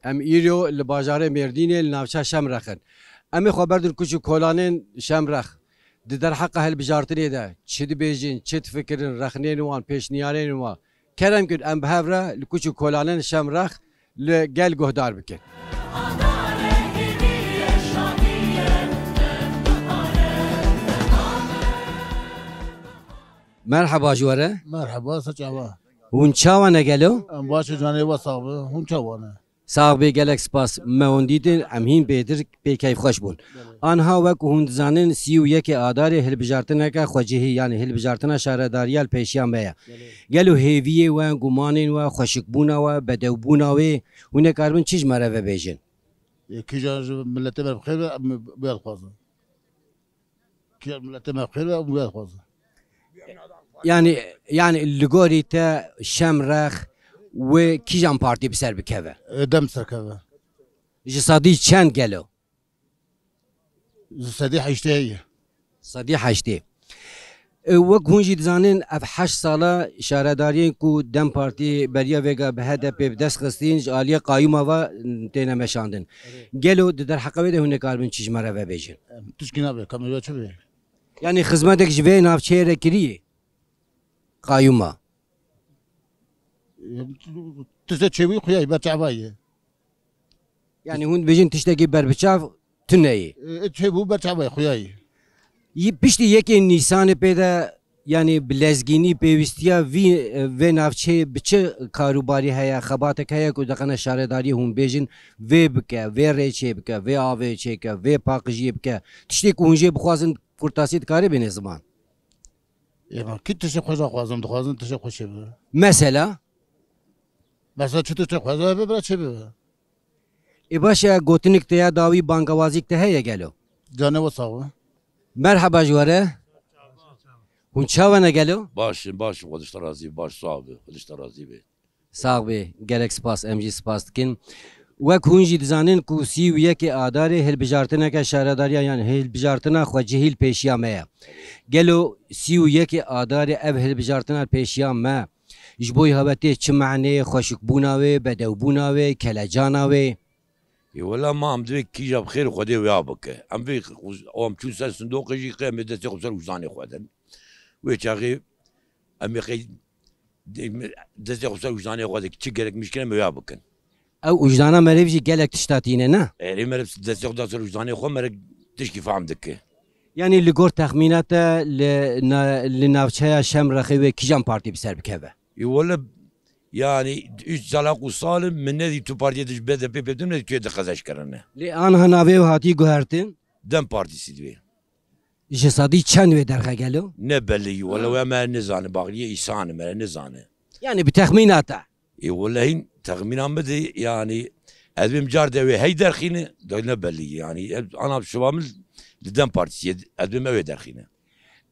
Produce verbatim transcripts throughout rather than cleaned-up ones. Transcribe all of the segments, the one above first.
Em îro li bajarê Mêrdînê li navça Şemrex in. Em ê xwe berdin kuç û kolanên Şemrex. Di derheqa hilbijartinê de çi dibêjin, çi difikirin, rexnên wan, pêşniyarên wan? Kerem kin em bi hev re li kuç û kolanên Şemrex li gel guhdar bikin. Merheba ji we re. Merheba, se çawa? Hûn çawa ne gelo? Em baş e, canê we sax be. Hûn çawa ne? Sax bê, gelek spas. Me hûn dîtin, em hîn bêtir pê keyfxweş bûn. Belê. Anha wek hûn dizanin, sî û yekê Adarê hilbijartineke xwecihî, yanî hilbijartina şaredariya li pêşiya me ye. Belê. Gelo hêviyê we, gumanên we, xweşikbûna we, bedewbûna wê, hûn ê karibin çi ji me re vebêjin? Ê, kîjan ji miletê me bi xêr be, em bi xwe dixwazin. Kîjan miletê me bi xêr be, em bi xwe dixwazin. Yani, yani li gorî te Şemrex wê kîjan partî bi ser bikeve? Ê, dem ser keve. Ji sedî çend gelo? Ji sedî heştê ye. Sedî heştê. E, wek hûn jî dizanin, ev heşt sala şaredariyên ku dem Partî beriya vêga bi H D P bi dest xistîn, ji aliyê qayûma ve têne meşandin. Evet. Gelo di derheqa wê de hûn nikaribin çi ji me re vebêjin? Em, tişkî nabe, kamera çi be? Yani xizmetek ji vê navçeyê re kirî? Qayûma. Em, tiştê çêbû xuyayî, berçavayî. Yani hûn dibêjin tiştekî berbiçav tune ye. E, e, çêbû berçavayî, xuyayî. Yî piştî yekê Nîsanê pê de, yani bi lezgînî pêwîstiya vî, e, vê navçeyê bi çi karûbarî heye, xebatek heye ku diqene şaredariyê hûn bêjin, vê bike, vê rê çê bike, vê avê çêke, vê paqijiyê bike? Tiştê ku hûn jê bixwazin, kurtasî dikare bêne ziman? Ê, ma kî tiştê xwe jî xwazin, dixwazin tiştê xwe çêbibe. Mesela? Mesela çi tiştê xwe jî hebe bira çêbibe? Ê baş e, gotinik te ya dawî, bangawazîk te heye gelo? Canê we sax be. Merheba ji we re. Hûn çawa ne gelo? Baş in, baş in, Xwedê ji te razî be, baş sax be, Xwedê ji te razî be. Sax bê, gelek spas, em jî spas dikin. Wek hûn jî dizanin ku sî û yekê Adarê hilbijartineke şaredariya, yan hilbijartina xwecihî li pêşiya me ye. Gelo sî û yekê Adarê ev hilbijartina li pêşiya me ji bo hawetê çi maneyê, xweşikbûna wê, bedewbûna wê, kelecana wê? Ê wela ma em divê kîja bi xêr Xwedê wêya bike. Em vê em çûn ser sindoqê jî qey em ê destê xwe ser wijdanê xwe din. Wê çaxê em ê qey dê-, destê xwe ser wijdanê xwe de çi gerek mişkine em ê wêya bikin. Ew wijdana meriv jî gelek tişta tîne, ne? Erê meriv destê xwe da ser wijdanê xwe, meriv tişkî fehm dike. Yanî li gor texmîna te li na-, li navçeya Şemrexê wê kîjan partî bi ser bikeve? Ê wele, yanî üç sala ku sal in, min nedî tu partiyê de ji B D P pêtin, nedî tu yê de qezeş kirine. Lê aniha navê wê hatî guhertin? Dem Partîsî divê. Ji sedî çend wê derxe gelo? Ne belî, wele wê me nizane, baxliyê îsan e, me nizane. Yanî bi texmîna te? Ê wele hîn texmîna min de, yanî ez bêm car de wê hey derxîne, de ne belî, yanî ez ana şiva min li Dem Partîsî ye, ez bêm ew ê derxîne.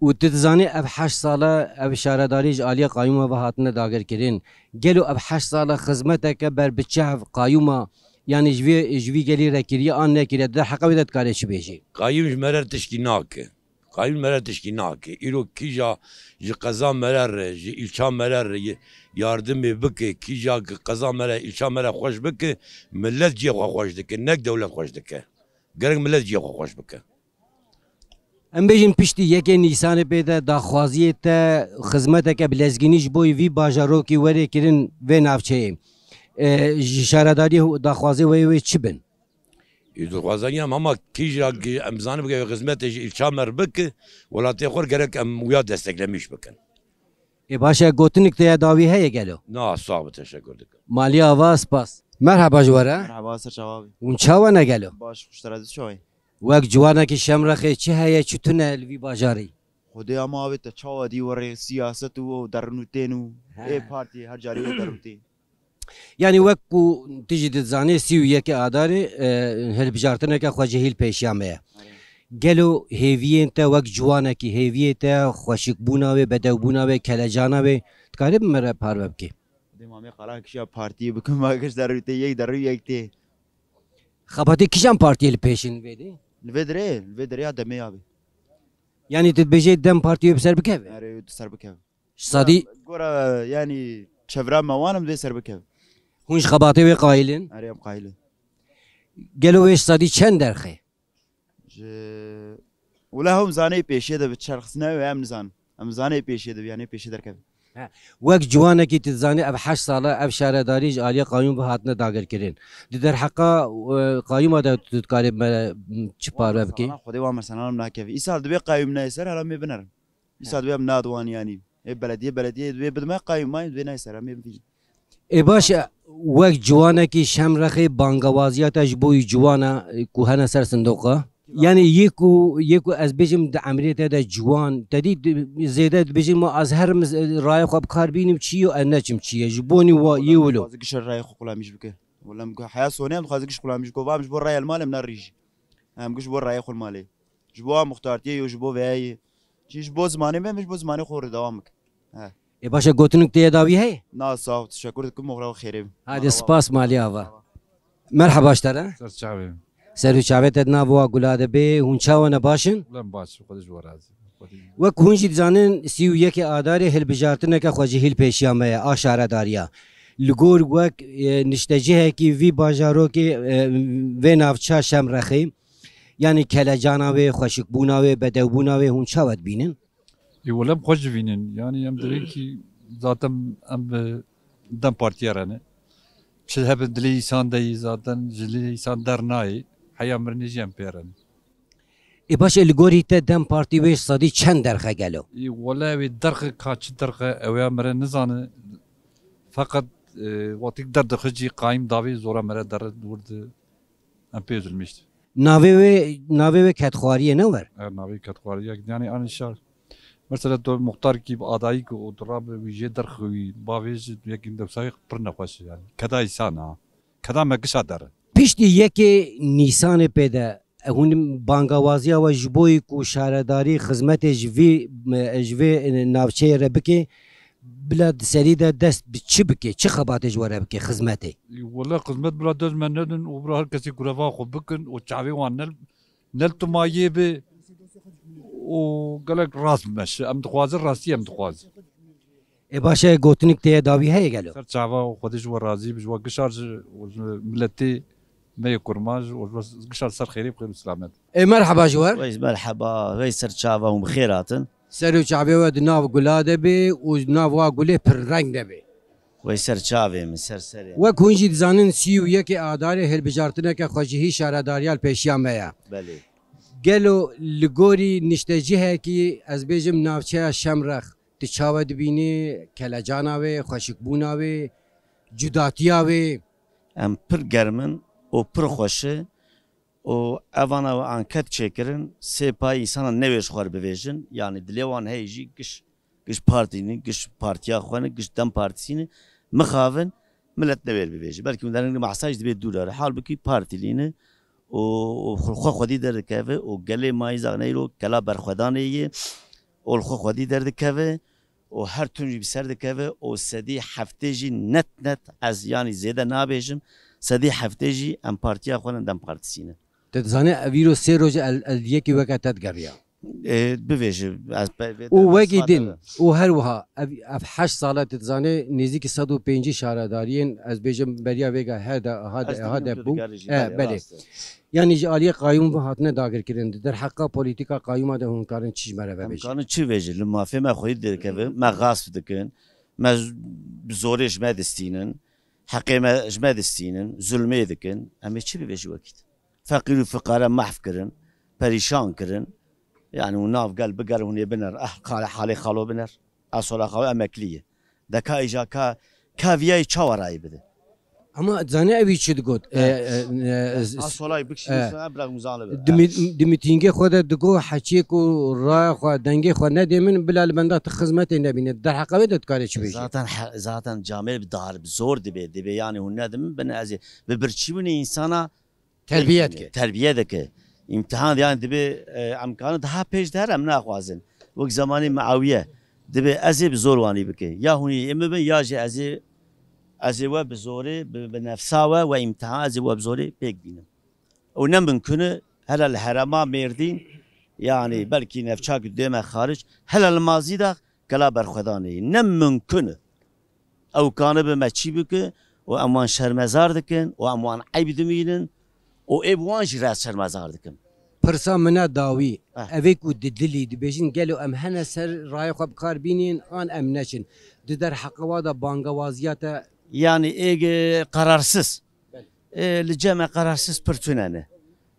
Û tu dizanî ev heşt sala ev şaredarî ji aliyê qayûma ve hatine dagirkirin. Gelo ev heşt sala xizmeteke ber bi çav qayûma, yanî ji vê, ji vî gelî re kiriye an nekiriye, di derheqa wê de dikare çi bêjî? Qayûm ji me re tişkî nake. Qayûm ji me re tişkî nake. Îro kîja ji qeza me re re, ji îlça me re re ye-, yardimê bike, kîja qeza me re, îlça me re xweş bike, milet cihê xwe xweş dike, nek dewlet xweş dike. Gerek milet cihê xwe xweş bike. Em bêjin piştî yekê Nîsanê pê de daxwaziyê te xizmeteke bi lezgînî ji bo vî bajarokî were kirin vê navçeyê. E, ji şaredariyê daxwazê wê wê çi bin? Ê daxwazaniya me hema kîja em zanin bike xizmetê ji îlça me re bike, welatê xwe gerek em wiya desteklemîş bikin. Ê baş e, gotinik te ya dawî heye gelo? Na, sax be, teşekkür dikim. Malî ava, spas. Merheba ji we re. Merheba, ser çava bî. Hûn çawa ne gelo? Baş, xweş te re dî çawa yî? Wek ciwanekî Şemrexê çi heye, çi tune li vî bajarî? Xwedê ama avê te çawa dî werê siyaset û o derin û tên û He. Ê partî her carî wê derin tê. Yanî wek ku tu jî dizanî, sî û yekê Adarê, e, hilbijartineke xwecihî li pêşiya me ye. Gelo hêviyên te wek ciwanekî, hêviyê te xweşikbûna wê, bedewbûna wê, kelecana wê, dikarî bi me re parve bikî? Dê mamê qalan kişiya partiyê bikim, ma giş derû tê, yek derû yek tê. Xebatê kîjan partiyê li pêş in vê dê? Li vê dirê, li vê dirê ya demê ya bê. Yanî tu dibêjê Dem Partiyê bi ser bikeve? Erê, tu ser bikeve. Ji sedî Gora, yanî çevra me wan im dê ser bikeve. Hûn ji xebatê wê qayil in? Erê, em qayil in. Gelo wê ji sedî çend derxê? Ji wila hûn zanê pêşê de bi çerxisine wê em nizanin. Em zanê pêşê de, yanê pêşê derkeve. He. Wek ciwanekî tu dizanî ev heşt sal e ev şaredarî ji aliyê qayûm ve hatine dagirkirin. Di derheqa, e, qayûma de tu dikarî me, m, çi parve bikî? Xwedê wan mesela nakeve. Îsal divê qayûm neyê ser, hela em ê binerin. Îsal divê em nadiwan yanî. Ê belediye, belediye divê bidime qayûm mayî divê neyê ser, em ê bivînin. Ê baş e, wek ciwanekî Şemrexê bangewaziya te ji bo wî ciwana, e, ku hene ser sindoqa? Yanî yê ku, yê ku ez bêjim di emrê te de ciwan, te dî di-, zêde dibêjin ma ez herim, e, raya xwe bi kar bînim çi yo, ez neçim çi ye. Ji bonî wa yê wilo. Dixwaze giş raya xwe qulamîş bike. Wela em heya sonê em dixwaze giş qulamîş bike. Va em ji bo raya li malê em nerîjî. Em giş bo raya xwe li malê. Ji bo a muxtartiyê yo, ji bo veyayê. Çi ji bo zimanê me, em ji bo zimanê xwe re dewam bike. He. Ê baş e, gotinik tê ye dawî heye? Na, sax, teşekkür dikim, oxira xêrê bin. Hadi spas malî ava. Merheba ji te re. Ser çavê. Ser û çavê te di nav wa gula de bê, hûn çawa ne, baş in? Ulan baş, Xwedê ji we razî. Xwedê ji we. Wek hûn jî dizanin, sî û yekê Adarê hilbijartineke xwecihî li pêşiya me ye, a şaredariya. Li gor wek, e, niştecihekî vî bajarokê, e, vê navça Şemrexê, yanî kelecana wê, xweşikbûna wê, bedewbûna wê hûn çawa dibînin? Ê, wele em xweş dibînin. Yanî em dibînin kî zaten em bi DEM Partiye re ne. Çi hebe dilê îsan de yî zaten, ji dilê îsan dernayê. Heya mirinê jî em pê re ne. Ê baş e, li gorî te DEM Partî wê ji sedî çend derxe gelo? Ê, wele wê derxe ka çi derxe ew ya mere nizane. Feqet, e, wextî derdixi jî qayîm davê zora mere derre wir di. Em pê zulmîşt. Navê wê, navê wê kedxwariyê ne wer? Er navê kedxwariyek, yanî anî şar. Mesela tu muxtar kî bi adayî ku û tu rabe wî jê derxi wî, bavê ji yekî dewsayê pir nexweş e yanî. Keda îsan ha. Keda me gişa der e. Piştî yekê Nîsanê pê de, e, hûn bangawaziya we ji bo yî ku şaredarî xizmetê ji vî, e, ji vê, e, navçeyê re bike, bila di serî de dest bi çi bike, çi xebatê ji we re bike xizmetê? Wele xizmet bila dest me nedin û bila her kesî gureva xwe bikin û çavê wan ne, ne li tu mayê be û gelek rast meşe. Em dixwazin rastî em dixwazin. Ê baş e, gotinik tê ye dawî heye gelo? Ser çava û Xwedê ji we razî bi, ji we gişar ji, û ji miletê me yê kurmanc û ji we gişar ser xêrê bi xêr û silamet. Ê merheba ji we. Wey merheba, wey ser çava hûn bi xêr hatin. Ser û çavê we di nav gula de bê û di nav wa gulê pirreng de bê. Wey ser çavê min, ser serê. Wek hûn jî dizanin, sî û yekê Adarê hilbijartineke xwecihî şaredariya li pêşiya me ye. Belê. Gelo li gorî niştecihekî, ez bêjim navçeya Şemrex, tu çawa dibînî kelecana wê, xweşikbûna wê, cudatiya wê? Em pir germ in û pir xweş e û evana we anket çêkirin, sê pay însana newê ji xwe re bivêjin, yanî dilê wan heye jî giş, giş partî ne, giş partiya xwe ne, giş DEM Partîsî ne, mixabin milet newê re bivêje. Belkî hûn derin mahsayî dibê dûr e, halbikî partîlî ne û, û xwe xwedî derdikeve û gelê mayî zaxneyro kela berxwedanê ye û li xwe xwedî derdikeve û her tim jî bi ser dikeve û sedî heftê jî net net ez yanî zêde nabêjim, sedî heftê jî em partiya xwe ne, DEM Partîsî ne. Te dizane ev îro sê roj e el, el yekî weke te digeriya. Ê, bivêje, ez pe-, vê Û de wekî ispat din, ebe. Û her wiha ev, ev heşt sal e, tu dizanî nêzîkî sed û pêncî şaredariyên, ez bêjim beriya vêga her de, ha de, Ez ha dibînim de tu bû. digerî jî, E, belê, belê. rast e. Yanî ji aliyê qayûm ve hatine dagirkirin. Di derheqa polîtîka qayûma de hûn karin çi ji me re Em vebêjin? karin çi vêjin? Li mafê me xwedî dikevin, me gasp dikin, me z-, bi zorê ji me distînin, heqê me ji me distînin, zulmê dikin. Em ê çi bivêjin wekî? Feqîr û fiqare mahv kirin, perîşan kirin. Yanî hûn nav gel bigerin, hûn ê biner. Eh, xale, halê xalo biner. A sola xalo emeklî ye. De ka îja ka, ka viyayê çawa rayî bide? Ama zanî evî çi digot? E, Eh. e, e, Eh, z-, a solay bikişî, eh. Sonra bira hûn zane be. Di mi-, Eh. di mîtîngê xwe de digot, heçiyê ku raya xwe, dengê xwe nedê min, bila li benda tu xizmetê nebîne. Derheqa wê de dikarê çi bêjî? Zaten he-, zaten camêr bi dar, bi zor dibe, dibe yanî hûn nedin min, bin ez ê bi birçîbûnê însana Terbiye dike. Terbiye dike. Îmtihan, yanî dibe, e, em karin daha pêş de her em naxwazin. Wek zemanê Muawiye. Dibe ez ê bi zor wanî bike. Ya hûn ê min bin, ya jî ez ê, ez ê we bi zorê, bi, bi nefsa we, we îmtihan, ez ê we bi zorê pêk bînim. Ew ne mimkun e, hele li herema Mêrdîn, yanî belkî nefça ku dê me xaric, hele li mazî de kela berxwedanê ye. Ne mimkun e. Ew kanibe me çî bike, û em wan şermezar dikin û em wan eyb dimînin û ê bi wan jî re ez şermezar dikim. Pirsa min e dawî, Eh. evê ku di dilî dibêjin, gelo em hene ser rayê xwe bi kar bînin an em neçin? Di derheqa wa de bangewaziya te? Yanî êg, e, qerarsiz. Belê. E, li cem me qerarsiz pir tune ne.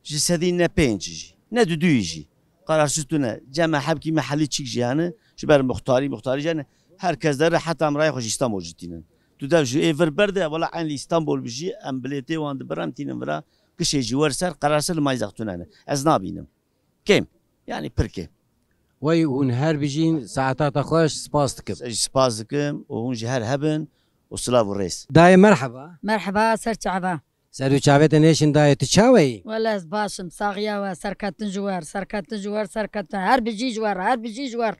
Ji sedî ne pênc jî, ne du duyî jî. Qerarsiz tune. Cem me hebkî me helî çîk jî hene. Ji ber muxtarî, muxtarî jî hene. Her kes dere heta em rayê xwe ji Îstanbul jî tînin. Tu dev ji ê vir berde, wela eyn li Îstanbul bijî, em bilêtê wan dibir, em tînin vira, gişê jî wer ser, qerarsiz li may zextûne ne. Ez nabînim. Kêm. Yanî pir kêm. Wey hûn her bijîn, saeta te xweş, spas dikim. Ez jî spas dikim û hûn jî her hebin û silav û rêz. Dayê merheba. Merheba, ser çava. Ser û çavê te nêşin dayê, tu çawe yî? Wele ez baş im, saxiya we, serketin ji wer, serketin ji wer, serketin. Her bijî ji wer, her bijî ji wer.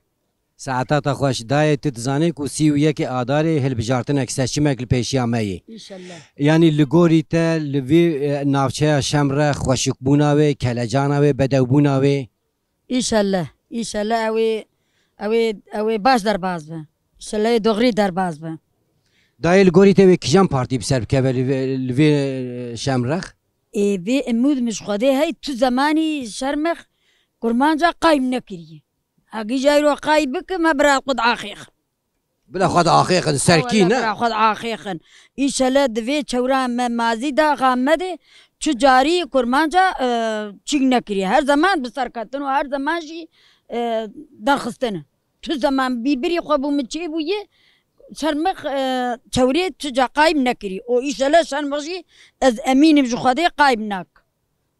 Saeta te xweş. Dayê, tu dizanî ku sî û yekê Adarê hilbijartinek, seçimek li pêşiya me yê. Înşallah. Yanî li gorî te, li vî, e, navçeya Şemrex, xweşikbûna wê, kelecana wê, bedewbûna wê? Înşallah. Înşallah ew ê, ew ê, ew ê baş derbas be. Înşallah ê doxrî derbas be. Dayê, li gorî te wê kîjan partî bi ser bikeve li vê, li vê, e, Şemrex? Ê, vê umûd min ji Xwedê hey, tu zemanî Şermex kurmanca qayim nekiriye. Hagî jayro qay bikim, me bira xwe diaxêxin. Bila xwe diaxêxin, serkî ne? Bila xwe diaxêxin. Înşallah di vê çewra me mazî de, xa me de çi carî kurmanca, e, çîk nekiriye. Her zeman bi serketin û her zeman jî, e, derxistin. Tu zeman bîbirî xwe bû min çêbûye, Şermex, e, çewrê tu ca qayim nekirî. Û înşallah Şermex jî ez emînim ji Xwedê qayim nak.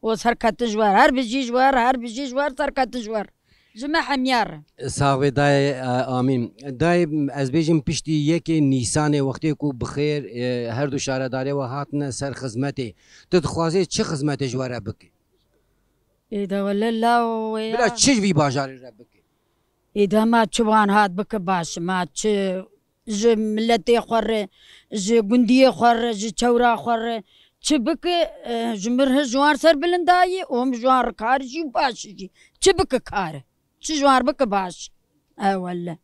û serketin ji wer, her bijî ji wer, her bijî ji wer, serketin ji wer. Ji me hemiyar. Sax be dayê, e, amîn. Dayê, ez bêjim piştî yekê Nîsanê wextê ku bi xêr, e, her du şaredarê we hatine ser xizmetê. Tu dixwazê çi xizmetê ji we re bike? Ê de wele law wê ya. Bila çi ji vî bajarê re bike? Ê de ma çi wan hat bike baş, ma çi ji miletê xwe re, ji gundiyê xwe re, ji çewra xwe re çi bike, e, ji mir hi ji wan ser bilind dayî û him ji wan re kar jî baş jî. Çi bike kar? Çi ji wan re bike baş? E wele.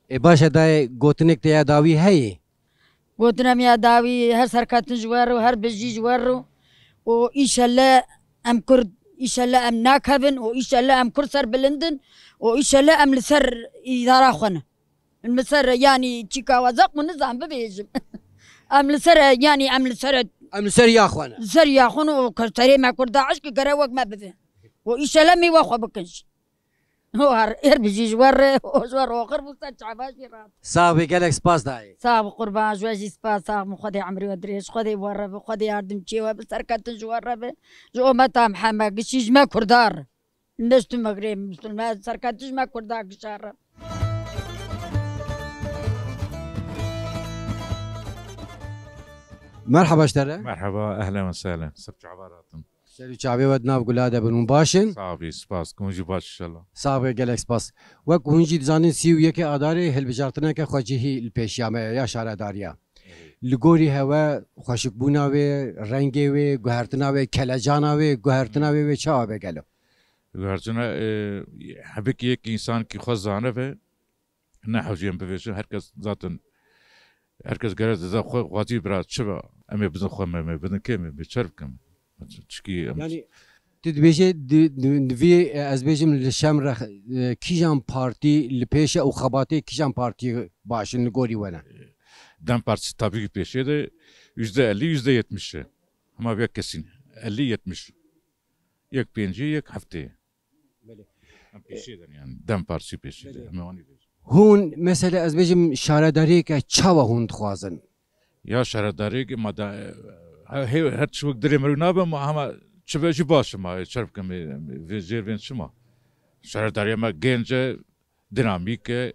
Ê baş e dayê, gotinek te ya dawî heye? Gotina min ya dawî her serketin ji wer û her bijî ji wer û, û îşelle em Kurd, îşelle em nakevin û îşelle em Kurd ser bilind in û îşelle em li ser îdara xwe ne. Em li ser, yanî çîka we zeq min nizam bibêjim. Em li ser, yanî em li ser, Em li ser ya xwe ne. Li ser ya xwe ne û serê me Kurda eşkî gere wek me bibe. Û îşelle em ê we xwe bikin jî. Her, her bijî ji we re, ji we re oxir bû ser çava jî rat. Sax bî, gelek spas dayê. Sax bî qurban, ji we jî spas, sax bî, Xwedê emrê we dirêj, Xwedê we re bi, Xwedê yardimçiyê we bi, serketin ji we re bi. Ji ometa Mihemed gişî ji me Kurda re. Ne ji tu me girê Misilman, serketin ji me Kurda gişa re. Merhaba ji te re. Merhaba, ehlen ve sehlen. Ser çava ratin. Ser û çavê we di nav gula de bin. Hûn baş in? Sax bî, spas. Hûn jî baş inşallah. Sax be, gelek spas. Wek hûn jî dizanin, sî û yekê Adarê hilbijartineke xwecihî li pêşiya me ye, ya şaredariya. Li gorî hewe, xweşikbûna wê, rengê wê, guhertina wê, kelecana wê, guhertina wê wê çawa be gelo? Guhertina, e, hebik yek însankî xwe zanibe, ne hewcî em bivêjin, her kes zaten, her kes gere diza xwe xwazî bira çi be, em ê bidin xwe me, me bidin kê me, me çer bikim. Çikî em Yani, tu dibêje di, di, di vî, e, ez bêjim li Şemrex, e, kîjan partî li pêş e û xebatê kîjan partî baş in li gorî we ne? DEM Partisi tabii ki pêşê de yüzde elli, yüzde yetmiş e. Hema vê kesîn. Elli yetmiş. Yek pêncî, yek heftê. Belê. Em pêşê de ne yani. DEM Partisi pêşê de. Belê. Em ê wanî bêjin. Hûn, mesela ez bêjim şaredariyeke çawa hûn dixwazin? Ya şaredariyeke ma da, he, he, her çi wek dirê merû nabe ma hema çi be jî baş e ma, çer bikim, vê jêr bên çima? Şaredariya me genc e, dinamîk e.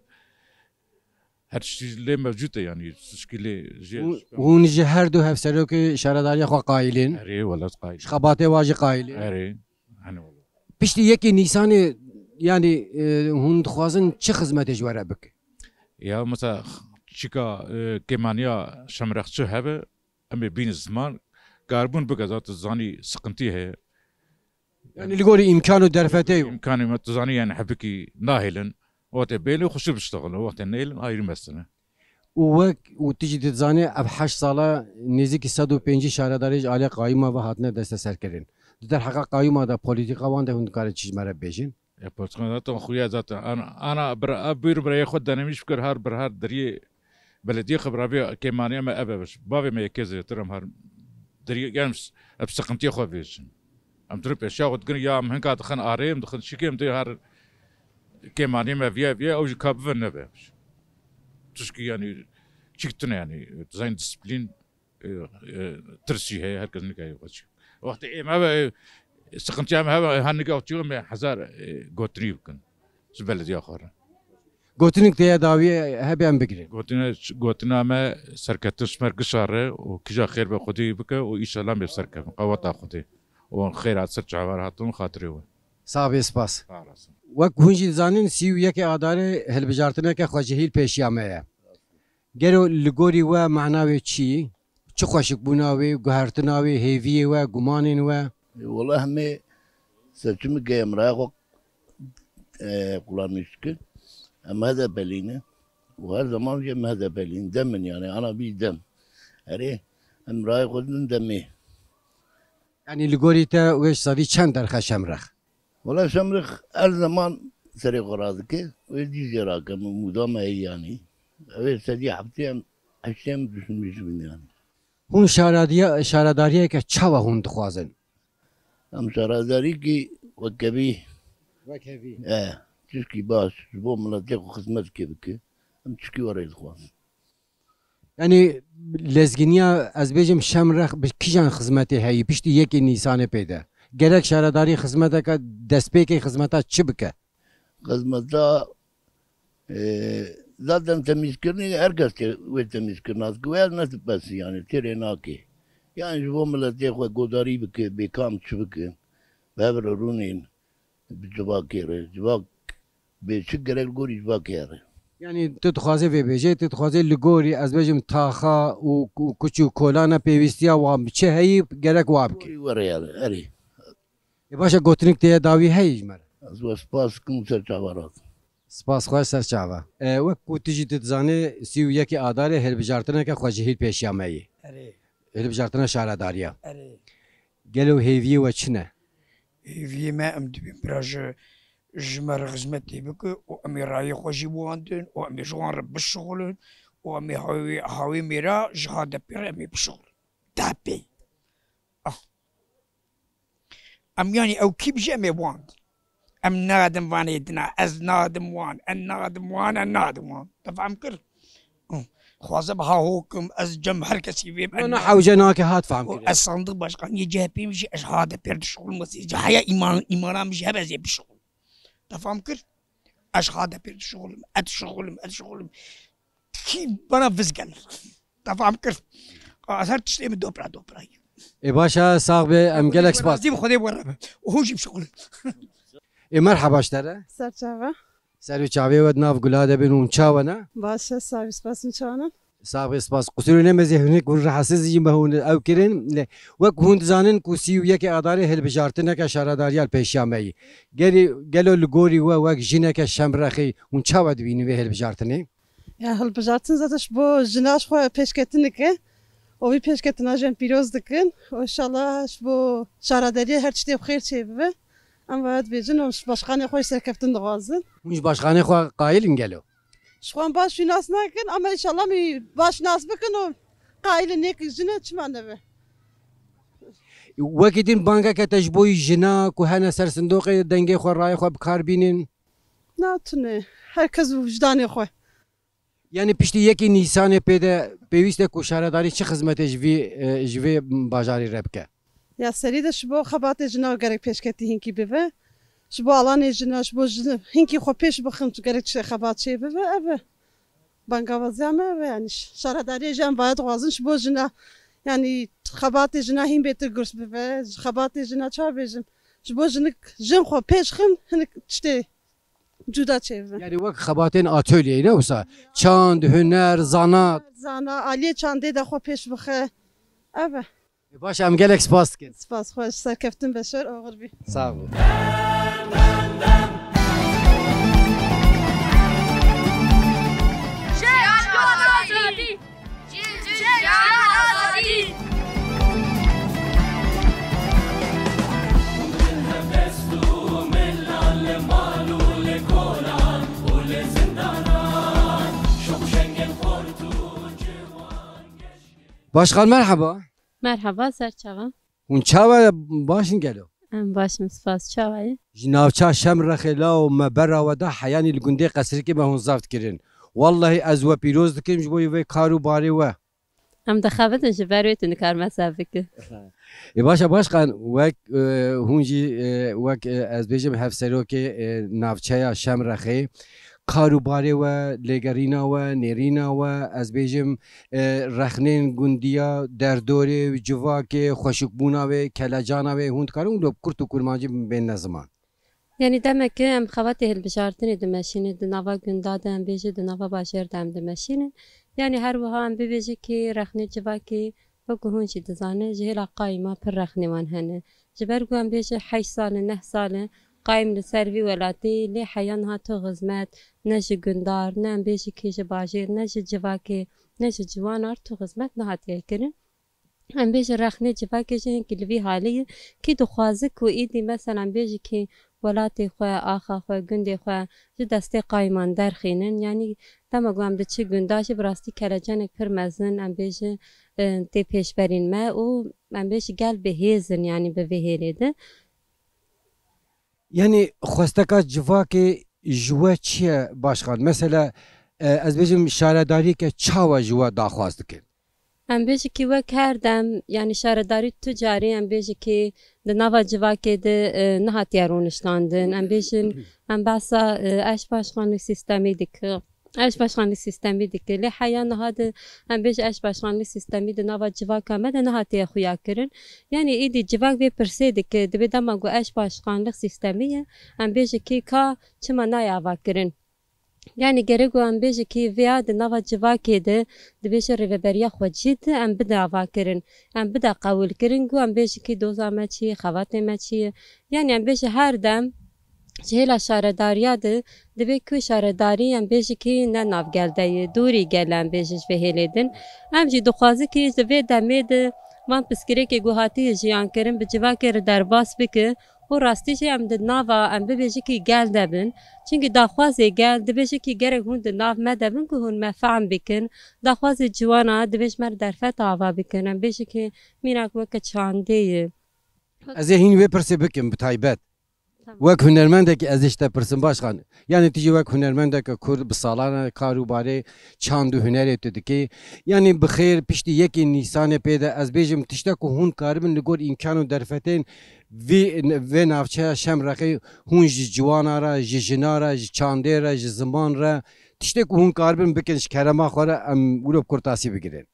Her tiştî lê mevcûd e, yanî tiştî lê jê Hûn, hûn ji her du hevserokê şaredariya xwe qayîlin? Erê, welat qayîl. Ji xebatê wa jî qayîlin? Erê, hani wele. Piştî yekê Nîsanê, yanî, e, hûn dixwazin çi xizmetê ji we re bike? Ya mesela çika, e, kêmaniya Şemrexçi hebe, em ê bînin ziman, karbûn bike, zaten zanî sıkıntı heye. Yani li gorî îmkan û derfetê yo. Îmkanê me tu zanî yani hebikî nahêlin. Wextê bêlin xweşik biştexilin, wextê nêlin ayrı mesele. Û wek û tu jî dizanî, ev heşt sala nêzîkî sed û pêncî şaredarî ji alî qayûma ve hatine desteserkirin. Di derheqa qayûma de, polîtîka wan de hûn dikarin çi ji me re bibêjin? E, polîtîka zaten xuya zaten. Ana, ana bir, a, buyur birayê xwe denemîş bikir, her bir her diriyê belediyê xwe biravê kêmaniya me ev ev. Bavê me yekê zêtir em her diriyê, em s-, ev sıkıntıya xwe vêjin. Em dirin pêşiya xwe digirin, ya em hinka dixin arê, em dixin şikê, em dê her kêmanî me viye viye, ew jî ka bive nebe. Tişkî yanî çîk tune yanî, dizayn disiplîn, e, e, tirs jî heye, her kes nikare xwe çî. Wextê êm hebe, e, sıkıntıya me hebe, her nika çî me hezar, e, gotinî bikin. Ji belediya xwe re. Gotinik teye dawî hebe em bigirin. Gotina, gotina me serketin ji me re gişa re û kija xêr be Xwedê bike û înşallah em ê serkevin. Qeweta Xwedê. Û xêr hat ser çavar hatin xatirê we. Sax bê, spas. Sağ olasın. Wek hûn jî dizanin, sî û yekê Adarê hilbijartineke xwecihî li pêşiya me ye. Gelo li gorî we mana wê çi? Çi xweşikbûna wê, guhertina wê, hêviyê we, gumanên we? Wela hemê seçimê em raya xwe, e, kullanmış dikin. Em H D P'lî ne. Û her zaman jî em H D P'lî ne. Dem in yani, ana bî dem. Erê, em raya xwe din demê. Yanî li gorî te wê ji sedî çend derxe Şemrex? Wela Şemrex her zaman serê xwe radike, wê dî jê rake, mûda me heye yanî. Ew ê sedî heftê em, heştê em düşünmüş bin yanî. Hûn şaradiya-, şaradariyeke çawa hûn dixwazin? Em şaradarîkî wekevî. Wekevî. E, tişkî baş, ji bo miletê xwe xizmetkê bike. Em tişkî werê dixwazin. Yanî lezginiya, ez bêjim, Şemrex bi kîjan xizmetê heyî piştî yekê Nîsanê pê de? Gerek şaredarî xizmeteke, destpêkê xizmeta çi bike? Xizmeta, e, zaten temîzkirinê her kes ke wê temîzkirina dike, wê ez ne dipesî, yanî têrê nake. Yanî ji bo miletê xwe godarî bike, bêkam çi bike, bi hev re rûnên, bi civakê re, civak bê çi gerek li gorî civakê here. Yanî tu dixwazê vê bêjê, tu dixwazê li gorî, ez bêjim, taxa û, û kuç û kolana pêwîstiya wan bi çi heyî gerek wa bikî. Gorî were here, erê. Ê baş e, gotinik teye dawî heyî ji me re? Ez we spas dikim û ser çava rat. Spas xweş, ser çava. E, wek ku tu jî tu dizanê, sî û yekê Adarê hilbijartineke xwecihî li pêşiya me yî. Erê. Hilbijartina şaredariya. Erê. Gelo hêviyê we çi ne? Hêviyê me, em dibên bira ji, ji me re xizmetê bike û em ê rayê xwe jî biwandin û em ê ji wan re bişixulin û em ê hawê, hawê mêra ji H D P re em ê bişixulin. D P. Ah. Em yanî ew kî bijî em ê wan. Em nadim vanê dina, ez nadim wan, em nadim wan, em nadim wan. Te fam kir? Xwaze bi ha hokim, ez cem her kesî vêm. Na, na, hewce nake, hat fam kir. Ez sandiq başkaniyê C H P jî, ez ha de pêr dişixulim, ez jî heya îman, îmana min jî hebe ez ê bişixulim. Te fam kir? Ez ha de pêr dişixulim, ez dişixulim, ez dişixulim. Kî bana vizgel. Te fam kir? Ez her tiştê min dopra dopra ye. Ê baş e, sax be, em gelek spas. Razî bi Xwedê were be. Hûn jî bişixulin. Ê merheba ji te re. Ser çava. Ser û çavê we di nav gula de bin û çawa ne? Baş e, sax bî, spas min çawa ne? Sax be, spas. Qusûrê nemezê hinek hûn rahatsiz jî me hûn ew kirin. Lê wek hûn dizanin ku sî û yekê Adarê hilbijartineke şaredariya li pêşiya me yî. Gelî, gelo li gorî we wek jineke Şemrexî hûn çawa dibînin vê hilbijartinê? Ya hilbijartin zaten ji bo jina ji xwe pêşketineke û vî pêşketina jin pîroz dikin û înşallah ji bo şaredariyê her tiştê bi xêr çêbibe. Em ve dibêjin û ji başkanê xwe jî serkeftin dixwazin. Hûn ji başkanê xwe qayil in gelo? Ji xwe em baş wî nas nakin ama înşallah em wî baş nas bikin û qayil in, yek jin e, çima nebe? Wekî din bangeke te ji bo jina ku hene ser sindoqê dengê xwe, rayê xwe bi kar bînin? Na, tune. Her kes û wijdanê xwe. Yanî piştî yekê Nîsanê pê de pêwîst e ku şaredarî çi xizmetê ji vî, e, ji vê bajarî re bike? Ya serî de ji bo xebatê jina gerek pêşketî hinkî bibe. Ji bo alanê jina, ji bo jin hinkî xwe pêş bixin, gerek çi xebat çê bibe, ev e. Bangawaziya me ev e, yanî ş-, şaredariyê jin em baye dixwazin ji bo jina, yanî xebatê jina hîn bêtir girs bibe, ji xebatê jina çawa bêjim, ji bo jinik, jin xwe pêş xin, hinik tiştê cuda çêbibe. Yanî wek xebatên atölyeyê, ne wisa? Çand, huner, zanat. Zana, aliyê çandê de xwe pêş bixe. Ev e. E, baş, em gelek spas dikin. Spas, xweş, serkeftin beşer oxir bî. Sağ ol. Başkan, merhaba. Merhaba, ser çava. Hûn çawa, baş in gelo? Em baş in, spas, çawa ye? Ji navça Şemrexê lawo me bera we da, heyanî li gundê Qesrikê me hûn zeft kirin. Wellahî ez we pîroz dikim ji bo vê kar û barê we. Em dixebitin, ji ber wê tu nikarî me zeft bikî. Ê, baş e, başkan, wek, e, hûn jî, e, wek, e, ez bêjim, hevserokê, e, navçeya Şemrexê, kar û barê we, lêgerîna we, nêrîna we, ez bêjim, e, rexnên gundiya, derdorê, civakê, xweşikbûna wê, kelecana wê, hûn dikarin wilo bi kurt û kurmancî bêne ziman? Yanî demeke em xebatê hilbijartinê dimeşînin, di nava gunda de em bêjin, di nava bajêr de em dimeşînin. Yanî her wiha em bibêjin kî rexnê civakê, wekî hûn jî dizanin, ji hêla qayîma pir rexnê wan hene. Ji ber ku em bêjin heşt sal in, neh sal in, qayîm li ser vî welatî, lê heya niha tu xizmet, ne ji gundar, ne em bêjin kî ji bajêr, ne ji civakê, ne ji ciwanar tu xizmet nehatiye kirin. Em bêjin rexnê civakê jî hinkî li vî halê ye, kî dixwaze ku êdî mesela em bêjin kî welatê xwe, axa xwe, gundê xwe ji destê qayîman derxînin. Yanî dema ku em diçin gunda jî bi rastî kelecanek pir mezin, em bêjin, e, tê pêşberîn me û em bêjin gel bi hêz in, yanî bi vê hêlê de. Yanî xwesteka civakê ji we çi ye başkan? Mesela, e, ez bêjim şaredariyeke çawa ji we daxwaz dikin? Em bêjin kî wek her dem, yanî şaredarî tu carî em bêjin kî di nava civakê de, e, nehatiye rûniştandin. Em bêjin, em behsa, e, eş başkanlık sîstemî dikin. Eş başkanlık sîstemî dike. Lê heya niha de em bêjin eş başkanlık sîstemî di nava civaka me de nehatiye xuya kirin. Yanî êdî civak vê pirsê dike, dibê dema ku eş başkanlık sîstemî ye, em bêjin kî ka çima nayê ava kirin? Yanî gerek ku em bêjin kî vêya di nava civakê de dibêje rêveberiya xwecî de em bide ava kirin. Em bide qewil kirin ku em bêjin kî doza me çi ye, xebatê me çi ye. Yanî em bêjin her dem ji hêla şaredariya de dibê ku şaredarî em bêjin kî ne nav gel de ye, dûrî gel e em bêjin ji vê hêlê din. Em jî dixwazin kî ji vê demê de van pirsgirêkê ku hatiye jiyan kirin bi civakê re derbas bike û rastî jî em di nava em bibêjin kî gel de bin. Çimkî daxwazê gel dibêje kî gerek hûn di nav me de bin ku hûn me fehm bikin. Daxwazê ciwana dibê ji me re derfet ava bikin. Em bêjin kî mînak weke çandê ye. Ez ê hîn vê pirsê bikim bi taybet. Tamam. Wek hunermendekî ez ê ji te pirsim başkan. Yanî tu jî wek hunermendeke Kurd bi salan e kar û barê çand û hunerê tu dikî. Yanî bi xêr piştî yekê Nîsanê pê de ez bêjim tiştek ku hûn karibin li gor îmkan û derfetên vî, vê navçeya Şemrexê hûn ji ciwana re, ji jina re, ji çandê re, ji ziman re tiştek ku hûn karibin bikin ji kerema xwe re em wilo bi kurtasî bigirin.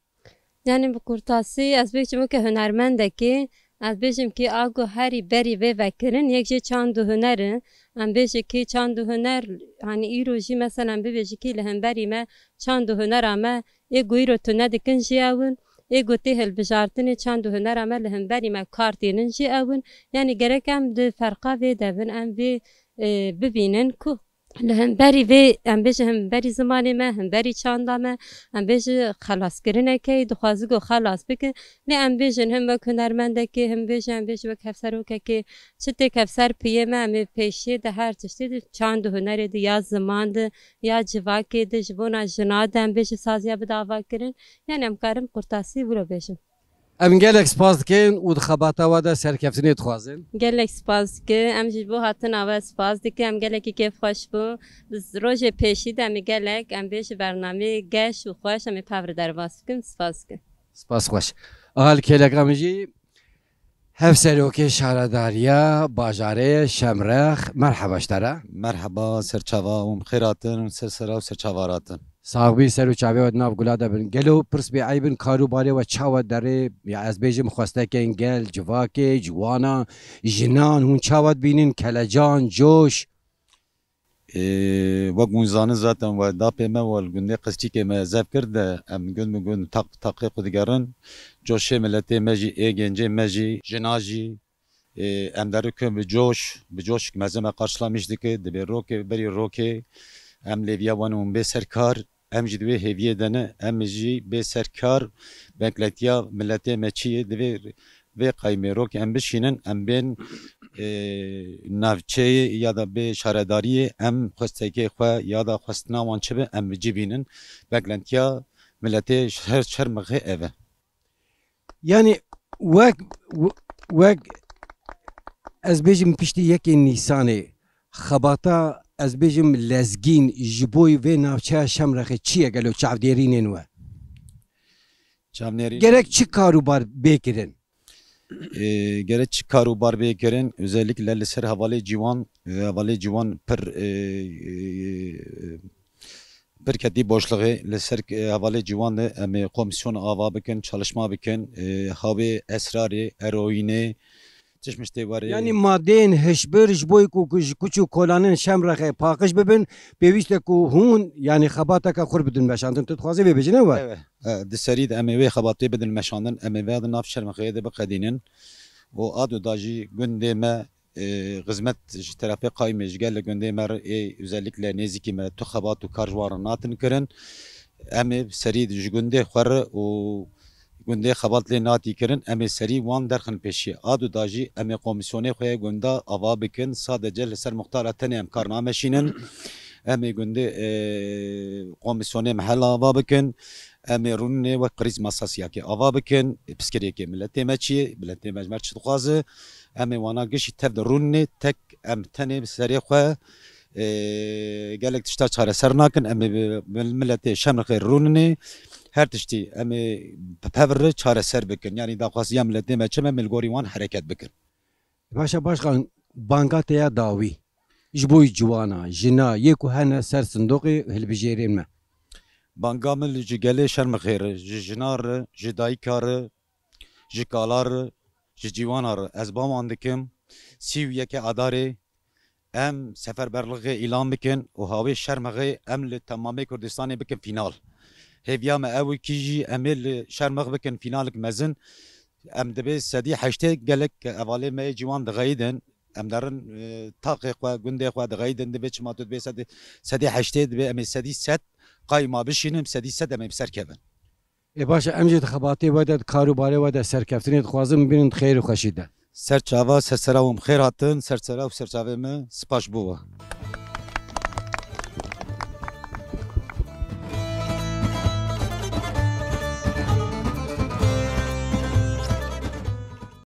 Yanî bi kurtasî ez bêjim weke hunermendekî, ez bêjim kî a ku herî berî vê vekirin, yek jê çand û huner in. Em bêjin kî çand û huner, hanî îro jî mesela em bibêjin kî li hemberî me çand û hunera me, ê ku îro tune dikin jî ew in, ê ku tê hilbijartinê çand û hunera me li hemberî me kar tînin jî ew in. Yanî gerek em di ferqa vê de bin, em vê, e, bibînin ku li hemberî vê, em bêjin hemberî zimanê me, hemberî çanda me, em bêjin xelaskirinekê dixwaze ku xelas bike. Lê em bêjin him wek hunermendekê, him bêjin, em bêjin wek hevserokekê, çi têk hevser piyê me, em ê pêşiyê de her tiştê de çand û hunerê de ya ziman de, ya civakê de, ji bona jina de em bêjin saziya bide ava kirin. Yanî em karin kurtasî wilo bêjin. Em gelek spas dikin û di xebata we de serkeftinê dixwazin. Gelek spas dikin. Em jî ji bo hatina we spas dikin. Em gelekî kêfxweş bûn. Bi rojê pêşî de em ê gelek, em bêjin bernameyê geş û xweş em ê bi hev re derbas bikin. Spas dikin. Spas xweş. Aha li kêleka min jî hevserokê şaredariya bajarê Şemrex. Merheba ji te re. Merheba, serçava û bi xêr hatin û ser sera û serçava hatin. Sax bî, ser û çavê we di nav gula de bin. Gelo pirs bêeyb in, kar û barê we çawa derê, ya ez bêjim xwestekên gel, civakê, ciwana, jinan, hûn çawa dibînin, kelecan, coş? Ê, wek hûn zanin zaten we dapê me we li gundê Qesçîkê me zev kir de em gund bi gund taq bi taqê xwe digerin. Coşê miletê me jî, ê gencê me jî, jina jî, Ê, em derikin bi coş, bi coşek mezin me qarşilamîş dike, dibê rokê, berî rokê, em lêviya wan û bê ser kar, em jî di wê hêviyê de ne, em jî bê serkar, beklentiya miletê me çi ye, divê vê qaymê rok em bişînin, em bên, e, navçeyê ya da bê şaredariyê, em xwestekê xwe ya da xwestina wan çi be, em bi cî bînin. Beklentiya miletê her Şermixê ev e. Yani wek, wek ez bêjim piştî yekê Nîsanê xebata ez bêjim lezgîn ji bo vê navçeya Şemrexê çi ye gelo çavdêrînên we? Çavnêrî Gerek çi kar û bar bê kirin? E, gerek çi kar û bar bê kirin, özellikle li ser hevalê ciwan, e, hevalê ciwan pir, e, e, pir ketî boşluğê, li ser, e, hevalê ciwan de em ê komisyon ava bikin, çalışma bikin, e, hawê esrarê, eroînê, çişmiş tê warê. Yani madeyên hişbir ji bo ku ku ji kuç û kolanên Şemrexê paqij bibin, pêwîst e ku hûn yani xebateke xurt bidin meşandin. Tu dixwazî vê bêjî ne we? E, di serî de em ê wê xebatê bidin meşandin, em ê vê di nav Şermixeyê de biqedînin û a du da jî gundê me, e, xizmet ji terefê qaymê ji gel li gundê me re ê özellikle nêzîkî me tu xebat û kar ji wan re natin kirin. Em ê serî ji gundê xwe re û gundê xebat lê natî kirin, em ê serî wan derxin pêşiyê. A du da jî em ê komîsyonê xwe yê gunda ava bikin, sadece li ser muxtara tenê em kar nameşînin. Em ê gundê, e, komîsyonê mehela ava bikin. Em ê rûnê wek qirîz masasiyakê ava bikin. Piskirêkê miletê me çi ye? Miletê me ji me çi dixwaze? Em ê wana gişî tev de rûnê tek em tenê bi serê xwe, e, gelek tişta çareser nakin. Em ê bi, bi miletê Şemrixê rûnê her tiştî em ê bi pevre çareser bikin. Yani daxwaziya miletê me çi me, em ê li gorî wan hereket bikin. Başa başkan banga te ya dawî ji bo ciwana, jina, yê ku hene ser sindoqê hilbijêrên me. Banga min li ji gelê Şermixê re, ji jina re, ji dayika re, ji kala re, ji ciwana re. Ez ba wan dikim, sî û yekê Adarê em seferberlixê îlan bikin û hawê Şermixê em li temamê Kurdistanê bikin fînal. Hêviya me ew e kî jî em ê li Şermix bikin fînalik mezin. Em dibê sedî heştê gelek hevalê me yê ciwan dixeyidin. Em derin, e, taxê xwe, gundê xwe dixeyidin, dibê çima tu dibê sedî, sedî heştê dibê em ê sedî sed qayma bişînin, sedî sed em ê bi ser kevin. Ê baş e, em jî di xebatê we de, di kar û barê we de serkeftinê dixwazin, bibînin di xêr û xweşî de. Ser çava, ser sera wan bi xêr hatin, ser sera û ser çavê me, spas bo we.